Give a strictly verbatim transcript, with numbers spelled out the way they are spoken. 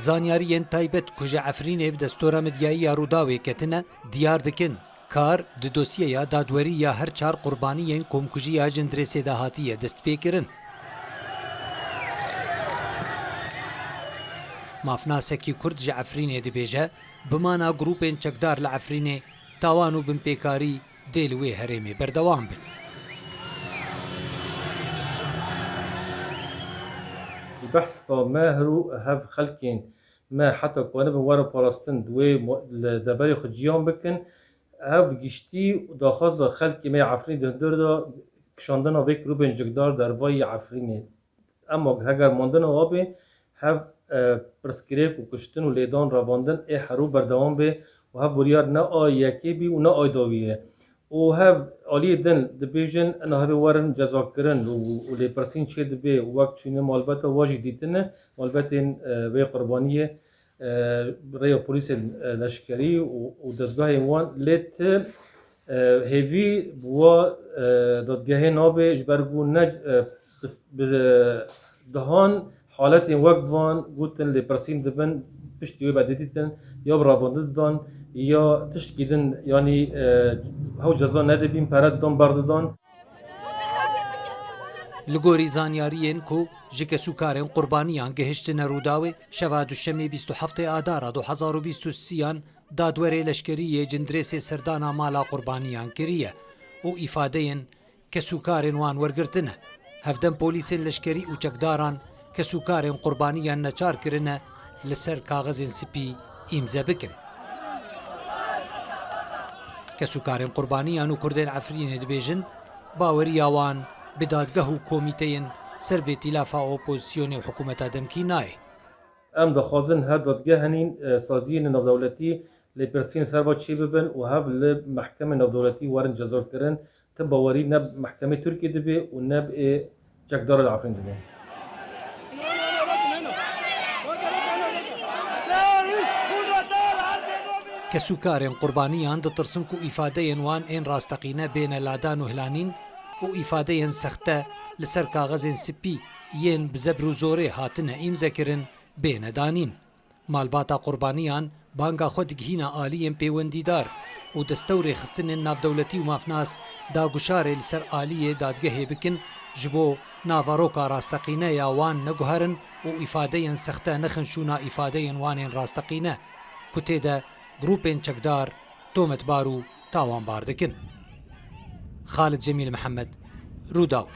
Zanyariyên taybet ku ji Efrînê bi destora medyayî ya Rûdawê ketine, diyar dikin, kar di dosyeya dadwerî ya her çar qurbaniyên komkujiya Cindirêsê de hatiye destpêkirin. Mafnasekî Kurd ji Efrînê dibêje, bimana grûpên çekdar li Efrînê tawan û binpêkarî dê li wê herêmê berdewam bin. Behsa me her û hev xelkên me heta ku nebin were parastin di wê mo-, li deverê xwe ciyan bikin. Ev giştî daxwaza xelkê me ya Efrînê di hundir de kişandina vê grûbên cigdar dervayî Efrînê. Ema heger mandina wa bê, hev, e, pirsgirêk û kuştin û lêdan revandin ê herû berdewam bê û hev biryar ne a yekê bî û ne a dawî ye. Û hev aliyê din dibêjin, ina hevê werin cezakirin û, û lêpirsîn çêdibe û wek çûne malbeta wa jî dîtine, malbetên, e, vê qurbaniyê, e, rêya polîsên, e, leşkerî û, û dadgehên wan lê ti, e, hêvî bi wa, e, dadgehê nabe, ji ber ku ne, e, bis-, bi, dehan haletên wek van gotin lêpirsîn dibin, piştî wê be didîtin, ya bi revandin didan, ya tiştkî din, yanî, e, hew ceza nedibîn, pere didan, berdidan. Li gorî zanyariyên ku ji kesûkarên qurbaniyan gihiştine Rûdawê, şeva Duşemê bîst û heftê Adara du hezar û bîst û sêyan dadwerê leşkerî yê Cindirêsê serdana mala qurbaniyan kiriye û îfadeyên kesûkarên wan wergirtine. Hevdem polîsên leşkerî û çekdaran kesûkarên qurbaniyan neçar kirine li ser kaxizên spî îmze bikin. Kesûkarên qurbaniyan û Kurdên Efrînê dibêjin, baweriya wan bi dadgeh û komîteyên ser bêtîlafa opozîsyonê û hikûmeta demkî nayê. Em dixwazin her dadgeh henîn, e, saziyên navdewletî lêpirsîn ser va çêbibin û hev li mehkemên navdewletî werin cezakirin. Ti bawerî ne bi mehkemê Tirkiyê dibe û ne bi ê çekdara li Efrîn dibe. Kesûkarên qurbaniyan ditirsin ku îfadeyên wan ên rasteqîne bêne ladan û hilanîn û îfadeyên sexte li ser kaxezên spî yên bi zebr û zorê hatine îmzekirin bêne danîn. Malbata qurbaniyan banga xwe digihîne aliyên pêwendîdar û destewrêxistinên navdewletî û mafnas da guşarê li ser aliyê dadgehê bikin, ji bo naveroka rasteqîne ya wan neguherin û îfadeyên sexte nexin şûna îfadeyên wan ên rasteqîne, ku tê de grûpên çekdar tometbar û tawanbar dikin. Xalid Cemîl Mihemed, Rûdaw.